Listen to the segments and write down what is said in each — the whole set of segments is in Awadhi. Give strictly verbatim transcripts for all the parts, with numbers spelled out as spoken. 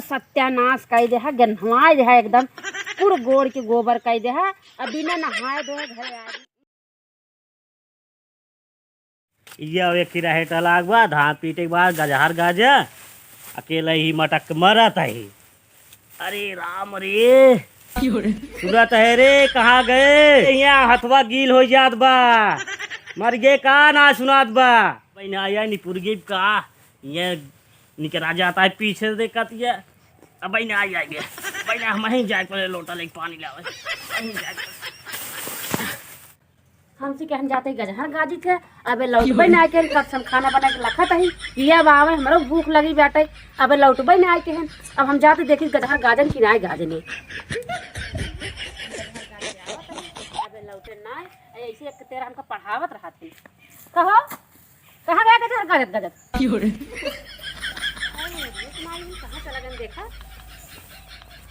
सत्यानाश कइ देहा, गन्हवाइ देहा एकदम, कुड़ गोड़ के गोबर कइ देहा। अब बिना नहाए धोए घरे आ गई। ये अब एक ही रहे टलाक बा, धान पीटे के बाद गजहर गाजा, अकेला ही मटक के मरत है। अरे राम रे, सुनत है रे, कहाँ गए? यहाँ हथवा गील हो जात बा, मर गए का ना सुनात बा। बहिना आया निपुर गई का, ये निकरा जाता है पीछे से देखत ये। अब बहिना आ जाएंगे, बहिना हम वहीं जाए पहले लोटा लेके पानी लावे, वहीं जाए पहले। हमसे कहन जाते गजहर गाजी थे, अबे लौटबे ना आए के, कब से हम खाना बना के लखत ही, ये अब आवे, हमरो भूख लगी बाटे, अबे लौटबे ना आए के हन। अब हम जाते देखी गजहर गाजन कि ना गाजने। अबे लौटे ना आए, ऐसे एक तेरा हमका पढ़ावत रहत ही। कहो, कहाँ गया गजहर गाजत गाजत? अरे, ये तुम्हारी कहाँ चला गन देखा?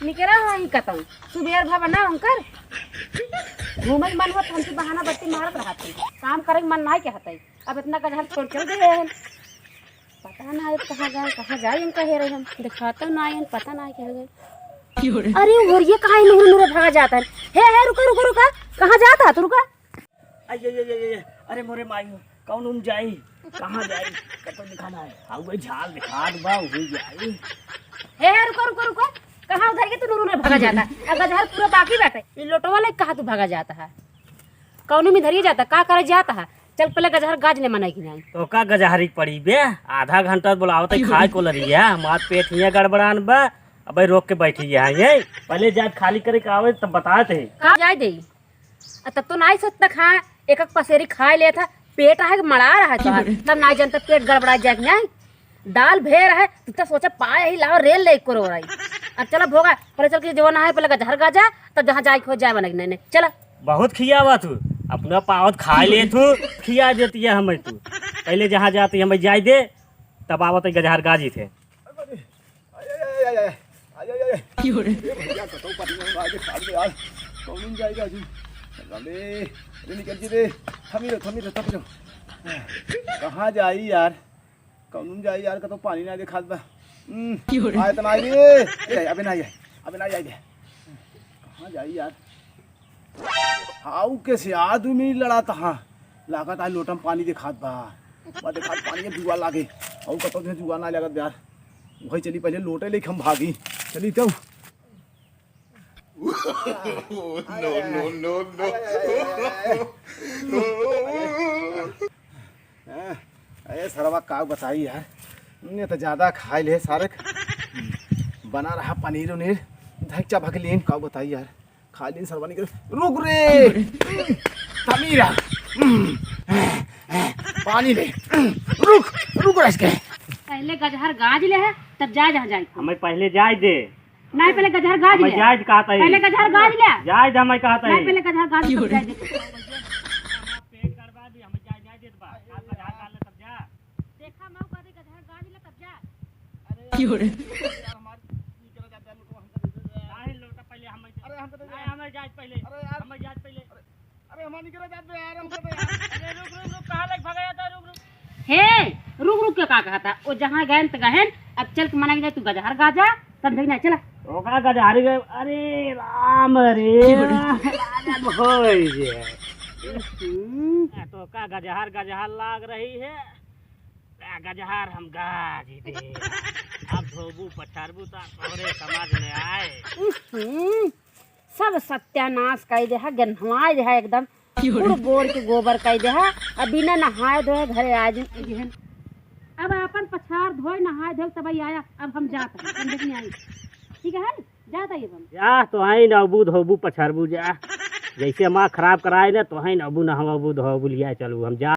निकरा हो ही कतौ। सुबेर भा बना उनकर। घूमे के मन होत, हमसे बहाना बत्ती मारत रहत है। काम करे के मन नाय के हतै। अब इतना गजहर छोड़ चल गए हैं। पता ना अब कहाँ गए, कहाँ जाए इनका हेरे हम। दिखाता ना आयन, पता ना कहाँ गए। अरे, और ये कहाँ नूरे नूरे भागा जाता है? हे, हे, रुका, रुका, रुका। कहाँ जाता है तू, रुका? आई, आई, आई, आई, आई, अरे मोरे माई, कौन उन जाई? कहाँ जाई? कतो दिखाना है? हाँ, वही झाल दिखात बा, वही जाई। हे, हे, रुको, रुको, रुको। कहाँ उधर के तू नूरू में भागा जाता? अब गजहर पूरा बाकी बाटे। ये लोटवा ले कहाँ तू भागा जाता है? कौनो में धरिए जाता, का करे जाता है? चल पहले गजहर गाज ले मनाई की जाई। तो का गजहरी पड़ी बे? आधा घंटा बोलावत है, खाए को लरिया, हमार पेट हिया गड़बड़ान बा। अबे रोक के बैठी है, ये पहले जात खाली करे के आवे तब बताते हैं। का जाए दे? आ तब तो नाई सोचता खा, एक एक पसेरी खाए लेत है, पेट आहे कि मड़ा रहा है तोहार। तब नाई जानता पेट गड़बड़ा जाए कि नाई। दाल भे रहे, तू तो सोचा पाए ही लावा रेल ले करो रही। अब चला भोगा, पहले चल के जो ना है, पहले गजहर गाजा, तब जहाँ जाए खो जाए बना कि नहीं, नहीं, चला। बहुत खियावा तू, अपना पावत खाए ले तू, खिया देती है हमें तू। पहले जहाँ जाती हमें जाए दे, तब आवत है गजहर गाजी थे। अरे, अरे, अरे, अरे, अरे, अरे, अरे, अरे। की हो रे? ए भैया, कतौ पानी में आगे खाड़ में यार। कौन जाएगा अभी? अरे, अरे, निकल जी रे। थमी रहो, थमी रहो, थमी रहो। कहाँ जाई यार? कौन जाई यार? कतौ पानी ना देखात बा। हम्म, की हो रे? आए तो ना आई रे। ए, अबे ना आई, अबे ना आई, आई दे। कहाँ जाई यार? हाउ के से आदमी लड़ात हा। लागत आज लोटम पानी देखात बा। बा देखात पानी के जुआ लागे। और कतौ जो जुआ ना लागत यार। वही चली पहले लोटे लेके हम भागी। चली तब। No, no, no, no। अरे सरवा का बताई यार। ने तो ज्यादा खाए ले सारे। बना रहा पनीर उनीर। धक चबक लेन का बताई यार। खाली सरवा निकल। रुक रे। तमीरा। पानी ले। रुक, रुक रह के। पहले गजहर गाज ले है, तब जाए जहाँ जाए। हमें पहले जाए दे। नहीं, पहले गजहर गाज हमें ले। जाए दे कहता है। पहले गजहर गाज ले। जाए दे हमें कहता नहीं, है। पहले गजहर गाज ले, तब जाए दे। पेट गड़बड़ा भी, हमें जाए, जाए दे बा। आप गजहर गाज ले तब जा। देखा, मऊ कहते गजहर गाज ले तब जा। की हो रे? काहे लोटा पहले हम अरे, हमको तो नहीं, हमें जाए पहले। अरे यार। हमें जाए पहले। अरे, अरे, हमार निकल जात बे यार, हमको तो यार। अरे, रुक, रुक, रुक, कहाँ लग भागा जाता है? रुक, रुक। हे, रुक, रुक के का कहता? वो जहाँ गहन त गहन, अब चल के मना के जाए, तू गजहर गाजा, समझे कि नहीं? चला। ओका गजहरी गए, अरे राम रे, राजा भोज। हम्म। तो का गजहर, गजहर लाग रही है? आ, गजहर हम गाज दे। अब धोबू पछारबू तो तोहरे समझ में आए। हम्म, सब सत्यानाश कइ देहा, गन्हवाइ देहा एकदम। कुड़ गोड़ के गोबर कइ देहा, अब बिना नहाए धोए घरे आ जिन। अब आपन पछार धोए, नहाए धोए, तब आई आया। अब हम जात हैं, हम देखने आई। ठीक है, जात आई अपन। जा तो आई नहबू धोबू पछारबू जा। जैसे हमार खराब कराए ना, तो आई नहबू नहबू धोबू लिया चलू, हम जा।